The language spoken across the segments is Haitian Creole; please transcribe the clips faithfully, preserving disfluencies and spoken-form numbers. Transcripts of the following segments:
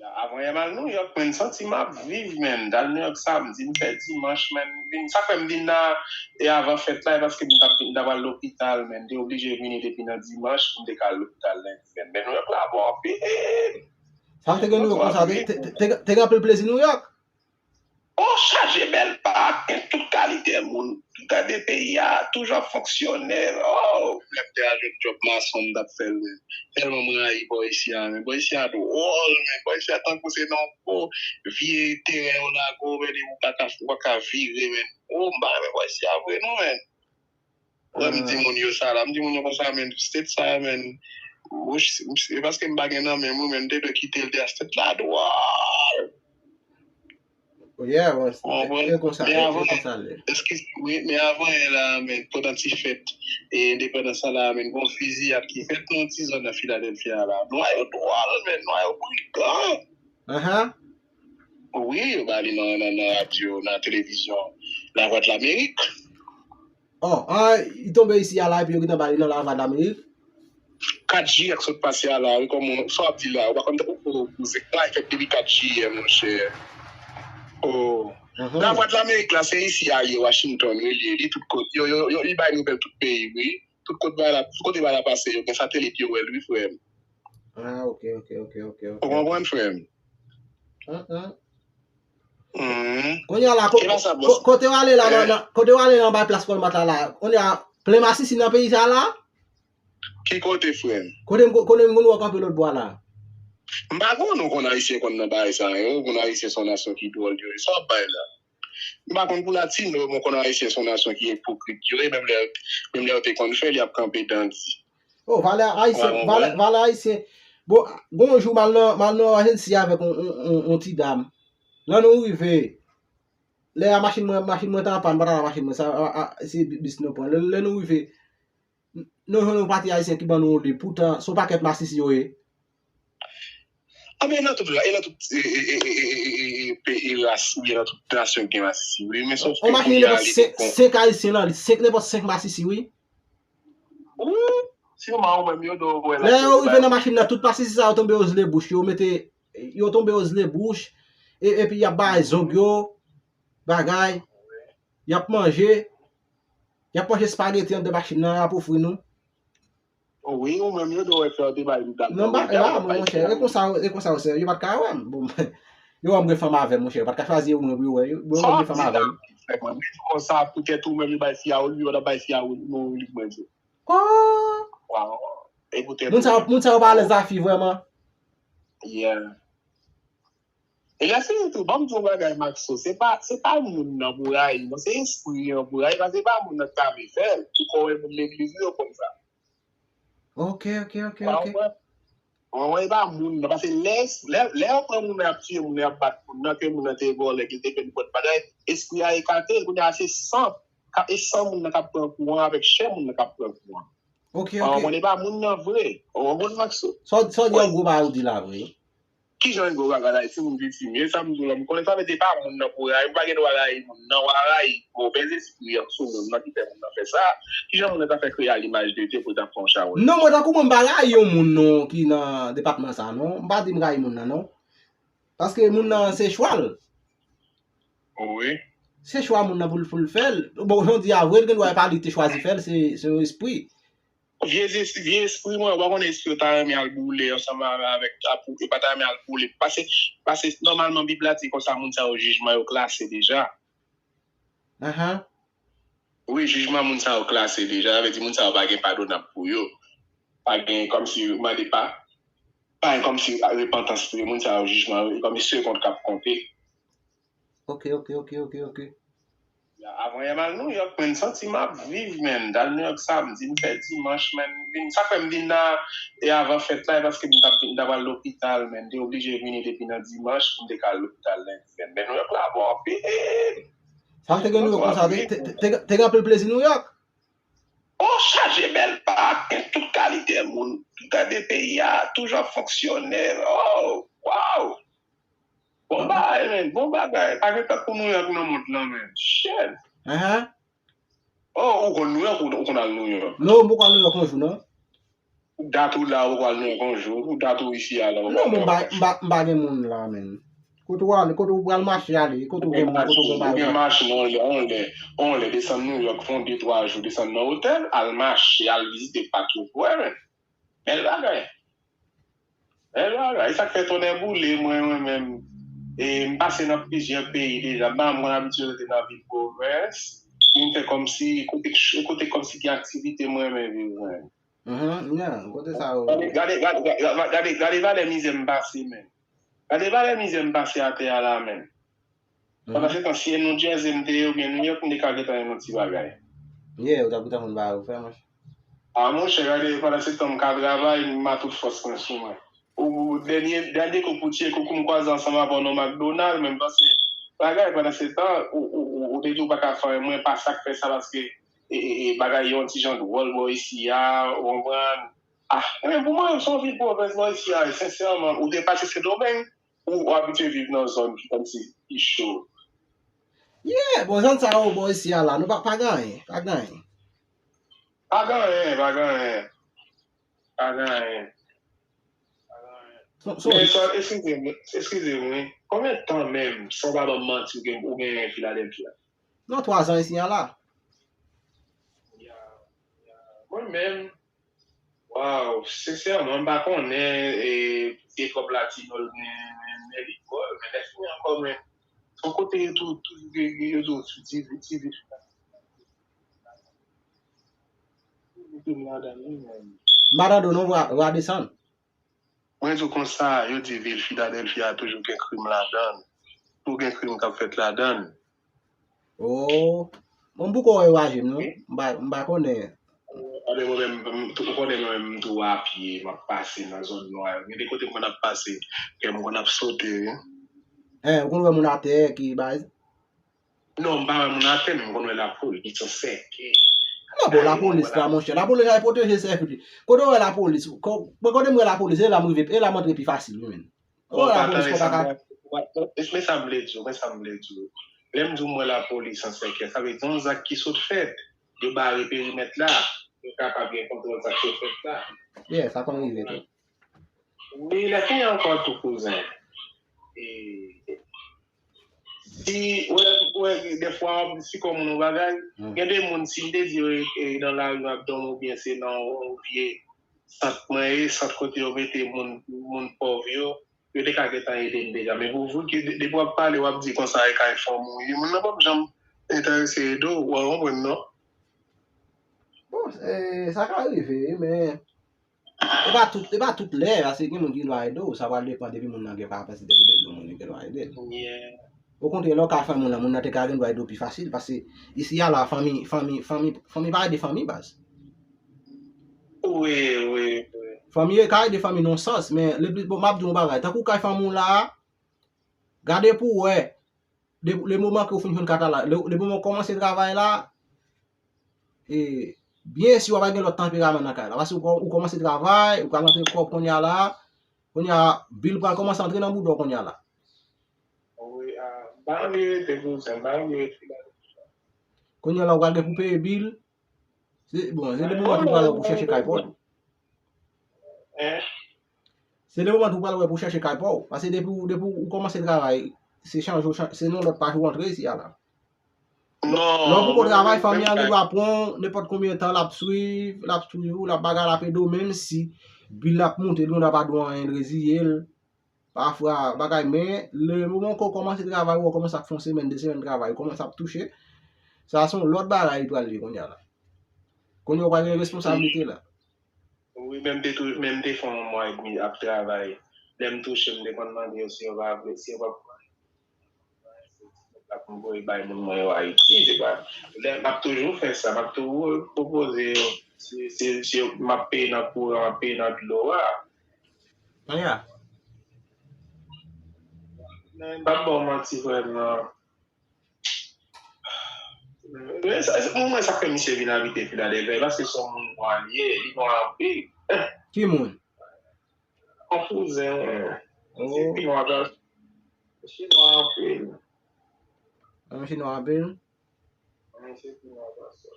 Avan yè m al Nouyòk, menn, santi m ap viv, menn. M t al Nouyòk samdi, m fè dimanch, menn. Vin, sa fè m vin la, e avan fèt la, e paske m t ap, m t ap al lopital, menn. Te oblije vini depi nan dimanch pou m te ka al lopital lendi, menn. Men Nouyòk la bon anpil. Sa te gen Nouyòk konsa, te, te, te, te gen anpil plezi Nouyòk? Oh, chaje bèl pak, gen tout kalite moun. Gade peyi a, toujou ap fonksyone. Oh, lè m te al jwenn djòb mason, m t ap fè l, men. Tèlman m rayi bò isi a, men. Bò isi a dwòl, men. Bò isi a tankou se nan gwo vye teren yo lage w, men, ou pa ka, ou pa ka vire, men. Oh, m pa renmen bò isi a vre, non, men. Wè, m di moun yo sa la, m di moun yo konsa, men, state sa, men. Wouch, se paske m pa gen nan men m, men, m te dwe kite l, de a state la dwòl. Yeah, bon, e konsa, e konsa l ye. Eskize m, wi, men avan yè la, men, pandan ti fèt e endepandans la, men, gon fiziyad ki fèt nan ti zòn nan Filadèlfya la. Nwa yo dwòl, men, nwa yo brigan. Aha. Wi, yo ba li nan, nan, nan radyo, nan televizyon Lavwadlamerik. Oh, ah, li tonbe isi a la epi yo gentan ba li nan Lavwadlamerik? Kat jiyè k sot pase a la, wi, kòman, sa w ap di la, ou pa konn tankou koze, sa fèt depi kat jiyè, monchè. Oh. Lavwadlamerik la, se isi a ye, Washington, wi, li ye, li tout kote, yo, yo, yo, li bay nouvèl tout peyi, wi. Tout kote bagay la, tout kote bagay la pase, yo gen satelit, yo wè l, wi, frè m. Ah, ok, ok, ok, ok, ok. Ou konprann, frè m? Kounye a la, kote w ale la, kote w ale la anba plas Walmart la, la, kounye a plen masisi nan peyi sa la? Ki kote, frè m? Kote m, kote m konn wè w kanpe lòt bò a la. M pa konn, ou konn Ayisyen konn nan bagay sa yo, ou konn Ayisyen se yon nasyon ki dwòl, yo, sa w ap bay la? M pa konn pou latino, men m konn Ayisyen se yon nasyon ki ipokrit, yo, e menm lè, menm lè yo te konn fè l, y ap kanpe dandi. Oh, valè ayisyen, valè, valè ayisyen. Bon, gon jou m al nan, m al nan ajansi avèk on, on, on, on ti dam. Lè nou rive, lè a machin mwen, machin mwen t an pàn, m pa t al ak machin mwen, sa, a, a, se bis nou pran. Lè, lè nou rive, nou jwenn yon pati ayisyen ki ban nou yon liv, poutan se yon pakèt masisi yo ye. Anben, e nan tout, e nan tout e, e, e, e, e, e, e, e ras, oubyen nan tout nasyon ki gen masisi, wi, men se yon peyi ki ale de kon. Senk ayisyen nan li, senk, nenpòt senk masisi, wi. Wi, si w ma ou menm, yo do wè la. Lè yo rive nan machin nan, tout masisi sa yo tonbe yo zle bouch, yo mete, yo tonbe yo zle bouch, e, epi y ap bay zong yo, bagay, y ap manje, y ap manje espageti anndan machin nan, y ap ofri nou. Wi, ou menm yo dwe wè fè yo te bay li dat. Non, m pa, e pa mwen, monchè, e konsa, e konsa yo se, yo pa t ka wè m. Bon, yo wè m gen fanm avè m, monchè, yo pa t ka chwazi yon moun pou yo wè, yo wè m gen fanm avè m. Mwen di konsa, poutèt ou menm yo bay fi a ou, yo pa t ap bay fi a ou, non, li mwen di. Oh! Waw. E poutèt ou menm. Moun sa yo pa alèz a fi vrèman. Yeah. E lè fini tou, ban m di w yon bagay, Maxo, se pa, se pa moun nan pou rayi, non, se espri an pou rayi, paske se pa moun nan ki ta vle fè l. Ou konn wè moun legliz yo konn sa. Ok, ok, ok, ok. Ou konprann? Ou konprann, e pa moun nan, paske lè, lè, lè yo pran moun nan, y ap tiye moun nan, y ap bat moun nan, ke moun nan te vòlè, ke l te fè nenpòt bagay, espri a ekate l, kounye a se san, e san moun nan k ap pran kouran avèk chè moun nan k ap pran kouran. Ok, ok. Ou konprann, e pa moun nan vre. Ou konprann, Maxo? Sa w di a yon gwo bagay ou di la vre. Kijan yon gwo bagay la, si moun viktim ye, sa m di w la, m konnen sa vle di e pa moun nan pou rayi, ou pa gen dwa rayi moun nan, w a rayi movèz espri an sou moun nan ki fè moun nan fè sa. Kijan moun nan ta fè kreye a limaj de Dye pou l ta fè yon chawony? Non, mwen tankou mwen m pa rayi yon moun non ki nan depatman sa non, m pa di m rayi moun nan non. Paske moun nan se chwa l. Wi. Se chwa moun nan pou l, pou l fè l. Bon, jan w di a vre, l gen dwa e pa li te chwazi fè l, se, se yon espri. Vye vye espri mwen, ou pa konnen espri yo ta renmen al boule ansanm avèk, avèk, yo pa ta renmen al boule. Pase, pase nòmalman Bib la di konsa moun sa yo jijman yo klase deja. Aha. Wi, jijman moun sa yo klase deja, sa vle di moun sa yo pa gen padonab pou yo. Pa gen kòmsi mande pa, pa gen kòmsi repantans pou yo, moun sa yo jijman yo, e kòmsi se kont k ap konte. Ok, ok, ok, ok, ok. Avan yè m al Nouyòk, menn, santi m ap viv, menn. M t al Nouyòk samdi, m fè dimanch, menn. Vin, sa fè m vin la, e avan fèt la, e paske m t ap, m t ap al lopital, menn. M te oblije vini depi nan dimanch pou m te ka al lopital lendi, menn. Men Nouyòk la bon anpil. Sa te gen Nouyòk konsa, te, te, te, te gen anpil plezi Nouyòk? Oh, chaje bèl pak, gen tout kalite moun. Gade peyi a, toujou ap fonksyone. Oh, waw! Bon bagay, men, bon bagay. Pa gen tankou Nouyòk nan mond lan, men. Shit! Ahan. Oh, ou konn Nouyòk, ou, ou konn al Nouyòk? Non, m poko al Nouyòk yon jou, non. Pou dat ou la, ou pral nan yon jou. Pou dat ou isi a la, ou Non, pral men m nan pa, yon m pa, m pa gen moun la, men. Kote w ale, kote w pral mache ale, kote w Ou gen gen moun, kote w machin, gen ou gen bagay. Machin, on lè, on lè, on lè, desann New York, fè yon de twa jou, desann nan otèl, al mache, al vizite pak yo pou wè, men. Bèl bagay. Bèl bagay. E sa k fè tonnè boule, mwen, mwen menm. E m pase nan plizyè peyi deja. M pa konn abitye rete nan vil pwovens. M fè kòmsi, kote, kote kòmsi gen aktivite, mwen renmen viv, mwen. Mhm, yeah, kote sa yo. Gade, gade, gade, gade, gade, gade valè mizè m pase, men. Gade valè mizè m pase atè a la, men. Pandan se tan, si e New Jersey m te ye, oubyen New York, m te ka gentan yon ti bagay. Yeah, ou t ap gentan konn bagay ou fè, monchè. A, monchè, gade, pandan se tan, m ka travay, m a tout fòs mwen sou mwen. Ou, dènye, dènye kou pou tiye koukou m kwaze ansanm avè w nan McDonald, men m panse, bagay, pandan se tan, ou, ou, ou, ou te di ou pa ka fè anyen, mwen pa sa k fè sa, paske e, e, e, bagay yo yon ti jan dwòl bò isi a, ou konprann? Ah, men pou mwen, se yon vil pwovens bò isi a, sensèman, ou te pase Sendomeng, ou, ou abitye viv nan zòn ki kòmsi pi cho. Yeah, bon, zòn sa yo bò isi a la, nou pa, pa gen anyen, pa gen anyen. Pa gen anyen, pa gen anyen. Pa gen anyen. Pa gen anyen. So, so, Men, sò, eskize m, eskize m, wi. Konbyen tan menm, san w pa ban m manti, ou gen, ou genyen Filadèlfya? Non, twa zan isi a la. Ya, ya. Mwen menm, waw, sensèman, m pa konnen e, e kòb latino l gen, men, men li gòl, men lè fini ankò, men se yon kote yo tou, tou, yo, yo tou sou ti, ti vil. Yo tou ladan li, men. M pa tande w non, w a, w a desann. Mwen di w konsa, yo di vil Filadèlfya a toujou gen krim ladan l. Tou gen krim k ap fèt ladan l. Oh. Bon, m poko wè yo aji m non. M pa, m pa konnen. Gade mwen menm, m tou, ou konnen mwen menm, m tou apye, m ap pase nan zòn nwa yo. Gen de kote m konn ap pase, kè m konn ap sote, wi. Eh, ou konn wè moun atè ki bay. Non, m pa wè moun atè, men m konn wè lapolis ansèke. Non, bon, lapolis la, monchè. Lapolis la pwoteje sèf li. Kote w wè lapolis? Ko-, mwen kote m wè lapolis, e la m rive, e la m antre pi fasil, wi, men. Kote w wè lapolis, kò pa ka. Men sa m vle di w, men sa m vle di w. Lè m di w m wè lapolis ansèke, sa vle di yon zak ki sot fèt, yo bare perimèt la, yo kapab gen kontwòl sa k sot fèt la. Yeah, sa konn rive tou. Wi, lè fini ankò tou, kouzen. E, si, ou wè, ou wè, dèfwa, w ap di si kò moun yon bagay, gen de moun, si m te di yo e, e nan lari m ap dòmi oubyen se nan yon vye sant mwen ye, sant kote yo mete moun, moun pòv yo, yo te ka gentan ede m deja. Men pou, pou ki, de-, depi w ap pale, w ap di konsa e kay fanm ou ye, moun nan p ap janm enterese ede w, w konprann, non? Bon, eh, sa ka rive, men e pa tout, e pa tout lè, paske gen moun ki gen dwa ede w, sa pral depann depi moun nan gen kapasite pou l ede yon moun, li gen dwa ede l. Okontrè, lè w ka fè moun nan, moun nan te ka gen dwa ede w pi fasil, paske isi a la, fanmi, fanmi, fanmi, fanmi pa ede fanmi, baz. Wi, wi, wi. Fanmi e ka ede fanmi nan yon sans, men le plis, bon, m ap di w yon bagay, tankou w ka fè moun la, gade pou w wè, de, le moman ke w fin jwenn kata la, le, le moman w kòmanse travay la, e, byen si w ap gen lòt tanperaman nan kay la. Paske w, kò- w kòmanse travay, ou pral antre kòb kounye a la, kounye a, bil pral kòmanse antre nan bouda w kounye a la. Wi, a, m pa anvi rete kouzen, m pa anvi rete la. Kounye a la, ou pral gen pou peye bil. Se, bon, se le moman tou pral wè pou chèche kay pa w tou. Hein? Se le moman tou pral wè pou chèche kay pa w. Paske depi, w- depi w kòmanse travay, se chanje, w chan- se nan lòt paj ou antre isi a la. Non. Lè w poko travay, fanmi an gen dwa pran w nenpòt konbyen tan, l ap swiv, l ap swiv ou, l ap bagay, l ap ede w, menm si bil la ap monte, li gen dwa pa di w anyen, l reziye l. Pafwa, bagay, men, le moman ke w kòmanse travay, ou kòmanse ap fè yon semèn, de semèn travay, ou kòmanse ap touche, sa se yon lòt bagay li pral ye kounye a la. Kounye a, ou pral gen responsablite la. Wi, men m te tou, men m te fè yon mwa edmi ap travay. Lè m touche, m te konn mande yo si yo pa vle, si yo pa pou m voye bay moun mwen yo Ayiti, se pa, lè, m ap toujou fè sa, m ap toujou pwopoze yo, si, si, si m ap peye nan kouran, m ap peye nan dlo a. Anya. Men, m p ap ba w manti, frè m, non. Men sa, se pou mwen sa fè misye vin abite Filadèlfya, paske se yon moun nwa li ye, li nwa anpil. Ki moun? Yon kouzen mwen. Misye pi nwa, misye nwa anpil. Misye nwa anpil? Misye pi nwa pase.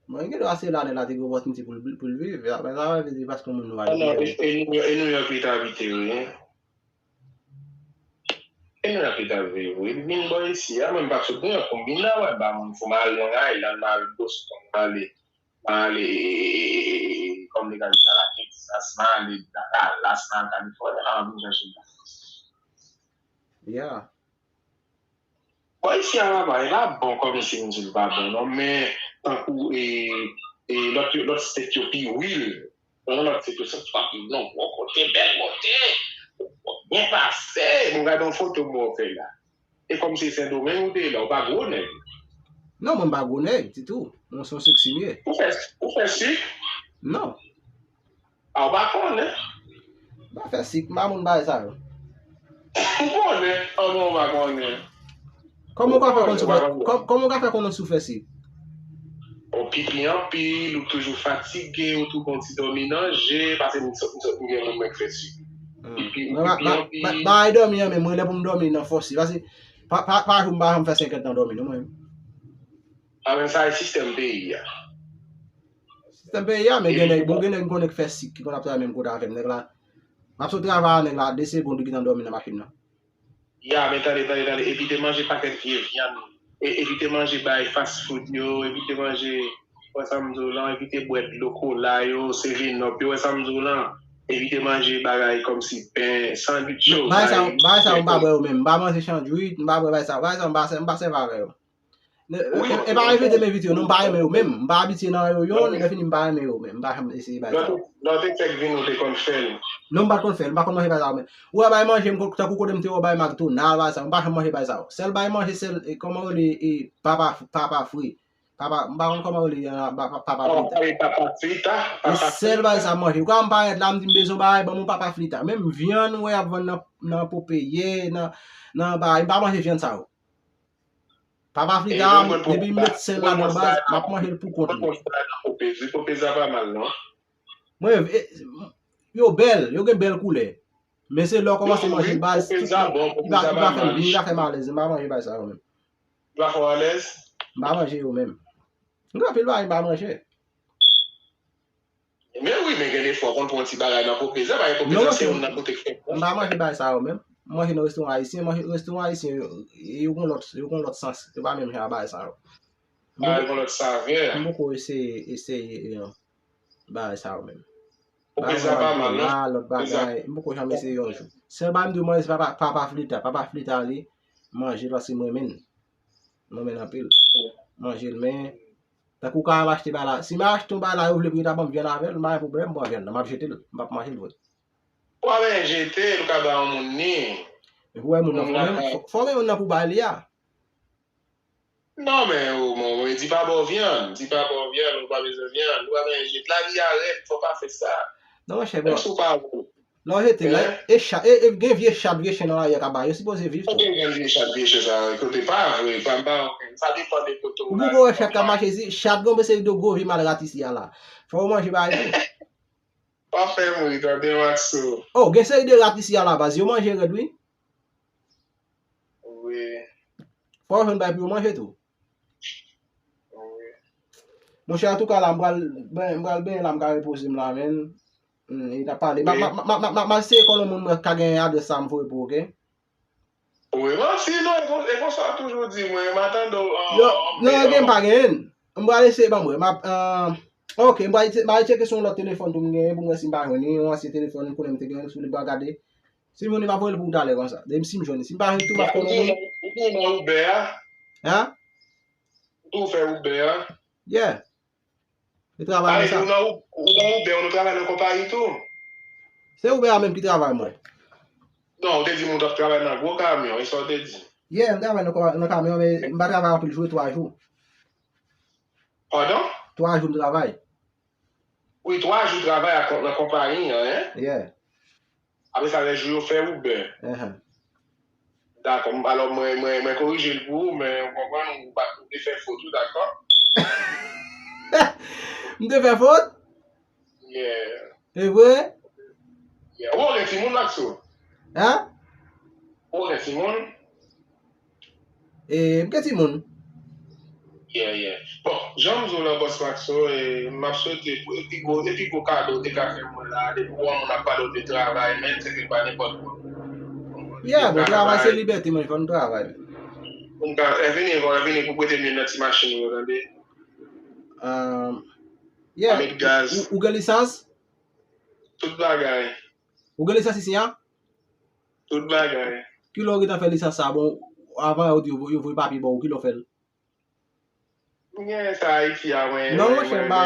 Mwen gen dwa se la nèg la te gen opòtinite pou l, pou l viv. Men sa pa vle di paske yon moun nwa li viv. E New York li t abite, wi. E New York li t abite, wi. Li vin bò isi a, mwen m pa t sot New York pou m vin la, wè, ba moun fou, m al Long Island, m al Boston, m ale, m ale, kòm li ka di sa la, Texas, m ale Dallas, m al California, la, m vin chèche l. Yeah. Bò isi a papa, e pa bon kòmsi m di l pa bon non, men tankou e, e lòt yo, lòt state yo pi real. Nan lòt state yo se pa pi non, gwo kote, bèl kote, byen pase. Bon, gade yon foto m wè w fè la. E kòmsi Sendomeng ou te ye la, ou pa gwo nèg. Non, mwen m pa gwo nèg ditou. Mwen se yon sexy m ye. Ou fè, ou fè sik? Non. A, ou pa konnen? M pa fè sik, m pa moun bagay sa yo. Ou konnen? Anben ou pa konnen. Kòman ou ka fè konn si w fè, kòm- kòman ou ka fè konnen si w fè sik? Ou pipi anpil, ou toujou fatige, ou tou gon ti dòmi nan je, paske m sot, m sot, m gen moun mwen k fè sik. Hmm. Pipi, ou pipi anpil. Bagay dòmi an menm, mwen lè pou m dòmi nan fòse. Paske pa, pa, pa jou m pa janm fè senkant nan dòmi, non, mwen. A, men sa e sistèm peyi a. Sistèm peyi a, men gen nèg, bon, gen nèg m konnen k fè sik, ki konn ap travay menm kote avè m. Nèg la, m ap sot travay a, nèg la, de segonn, li gentan dòmi nan machin nan. Ya, men tande, tande, tande, epi te manje pakèt vye vyann, e, epi te manje bay fast food yo, epi te manje, wè sa m di w lan, epi te bwè dlo kola yo, seven up yo, wè sa m di w lan, epi te manje bagay kòmsi pen, sandwich yo, bagay, bagay sa yo, m pa bwè yo menm, m pa manje sandwich, m pa bwè bagay sa, bagay sa yo, m pa sè, m pa sèvi avè yo. E pa envite m envite yo, non, m pa renmen yo menm. M pa abitye nan yo, yo, lè fini m pa renmen yo menm. M pa janm eseye bagay sa yo. Lòt, lòt efè k vin ou te konn fè l. Non, m pa t konn fè l, m pa konn manje bagay sa yo menm. Ou wè bay manje, m tankou kote m te wè w bay McDonald, bagay sa yo, m pa janm manje bagay sa yo. Sèl bay manje, sèl, e, kòman yo rele, e, papa, papa fri. Papa, m pa konn kòman yo rele, e, papa, papa frita. E sèl bagay sa m manje. Ou ka m parèt la, m di m bezwen bagay, ban m yon papa frita. Menm vyann, ou wè y ap vann nan, nan Popeye, nan, nan bagay, m pa manje vyann sa yo. Papa frita, depi m met sèl ladan baz, m ap manje l pou kont li. Mwen, e, yo bèl, yo gen bèl koulè. Men se lè w kòmanse manje baz, li pa, li pa fè m byen, li pa fè m alèz, m pa manje bagay sa yo menm. Li pa fè w alèz? M pa manje yo menm. M gen anpil bagay m pa manje. Men wi, men gen defwa w konn pran yon ti bagay nan Popeyes, pa gen Popeyes, se youn nan kote k fè bon. M pa manje bagay sa yo menm. M manje nan restoran ayisyen, manje restoran ayisyen yo, yo gon lòt, yo gon lòt sans, yo pa menm jan a bagay sa yo. Ah, yo gon lòt savè. M poko eseye, eseye, e, bagay sa yo menm. Popeyes la pa mal, non? Lòt bagay, m poko janm eseye yon jou. Sèl bagay m di w manje se papa, papa flita, papa flita li, manje l paske m renmen l. M renmen l anpil. Manje l, men tankou w ka ap achte bagay la. Si m achte yon bagay la, yo vle pou yo ta ban m vyann avè l, m pa gen pwoblèm, m pran vyann nan, m ap jete l. M p ap manje l vre. Ou pa bezwen jete l, ou ka ba yon moun li. Men pou w bay moun nan, fò w gen, fò, fò w gen moun nan pou w bay li a. Non, men, o, mon, mon, di pa ba w vyann, di pa ba w vyann, ou pa bezwen vyann, ou pa bezwen jete l. Lavi a rèd, fò w pa fè sa. Non, monchè, bon. Menm si w pa Lè w jete l, e chat, e, e gen vye chat, vye chen nan lari a k ap bay, yo sipoze viv tou. Kote w jwenn vye chat, vye chen sa yo? Kote, pa vre, pa, m pa, sa depann de kote w la. Ou poko wè chat k ap mache isit, chat gen yon seri de gwo vye mal rat isi a la. Fò yo manje bagay tou. Pa fè m ri, tande Maxo. Oh, gen seri de rat isi a la baz, yo manje rèd wi. Wi. Fò yo jwenn bagay pou yo manje tou. Monchè, antouka la, m pral, ben, m pral benyen la, m ka repoze m la, men. Hmm, e n ap pale. M ap, m ap, m ap eseye kòl yon moun mwen ka gen adrès sa m voye pou ou, oke? Wi, bon, si non, e kon, e konsa w toujou di mwen, m a tande w, an, yo, an, non, gen, m pa genyen. M pral eseye ban mwen. M ap, an, oke, m pral, m pral tcheke sou yon lòt telefòn tou m genyen pou m wè si m pa jwenn li, yon ansyen telefòn m konnen m te genyen sou li, m pral gade. Si m jwenn li, m ap voye l pou ou talè konsa. Depi si m jwenn li. Si m pa jwenn li tou, m ap konnen. Ou tou nan Uber a? Hein? Ou tou fè Uber a? Yeah. Li travay konsa. Ou nan Uber, ou nan Uber, ou travay nan konpayi tou? Se Uber a menm ki travay mwen. Non, ou te di m ou t ap travay nan gwo kamyon, e sa w te di? Yeah, m travay nan, nan kamyon, men m pa travay anpil jou, twa jou. Pardon? Twa jou m travay. Wi, twa jou travay ak, nan konpayi an, en? Yeah. Apre sa, lè jou yo fè Uber. Enhen. Dakò, m, alò mwen, mwen, mwen korije l pou ou, men ou konprann, ou pa, ou te fè fot ou, dakò? M te fè fot? Yeah. E vre? Yeah. Ou gen timoun, Maxo? Hein? Ou gen timoun? E, m gen timoun. Yeah, yeah. Bon, jan m di w lan, Bòs Maxo, e, m ap swete pou e pi gwo, e pi gwo kado w te ka fè mwen la, depi w wè yon moun ap pale w de travay, men, se ke pa nenpòt moun. Yeah, bon, travay se libète, men fò n travay. Pou m ka, e vini, bon, e vini pou prete m youn nan ti machin yo, tande. Um, yeah. Met gaz. Ou, ou gen lisans? Tout bagay. Ou gen lisans isi a? Tout bagay. Kilè w gentan fè lisans sa? Bon, avan yo di yo, yo voye papye ba w, kilè w fè l? M gen sa Ayiti a, mwen. Non, monchè, m pa.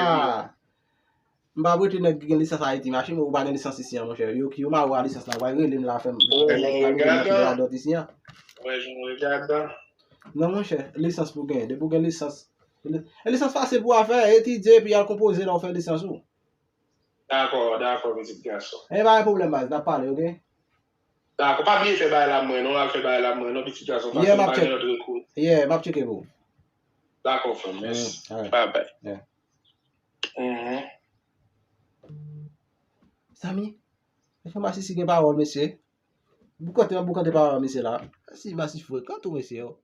M pa prete nèg ki gen lisans Ayiti, machin, ou pa gen lisans isi a, monchè. Yo ki yo mare w a lisans la, w a rele m la, fè m. Wè, mwen gade. Radòt isi a. Wè, jan mwen gade. Non, monchè, lisans pou gen. Depi w gen lisans. E lisans fasil pou w a fè, etidye, epi al konpoze la, w fè lisans ou. Dakò, dakò, pitit gason. E pa gen pwoblèm, baz, n ap pale, oke? Dakò, pa bliye fè bagay la mwen, non, al fè bagay la mwen, non, pitit gason, Yeah, paske m m ap pa check. Gen lòt rekou. Yeah, m ap tcheke pou ou. Dakò, frè m, mèsi. Mm, alright. Bye bye. Yeah. Mhm. Zanmi, mesye masisi gen pawòl, mesye. Boukante, boukante pawòl, mesye la. Si masisi frekan tou, mesye, yo.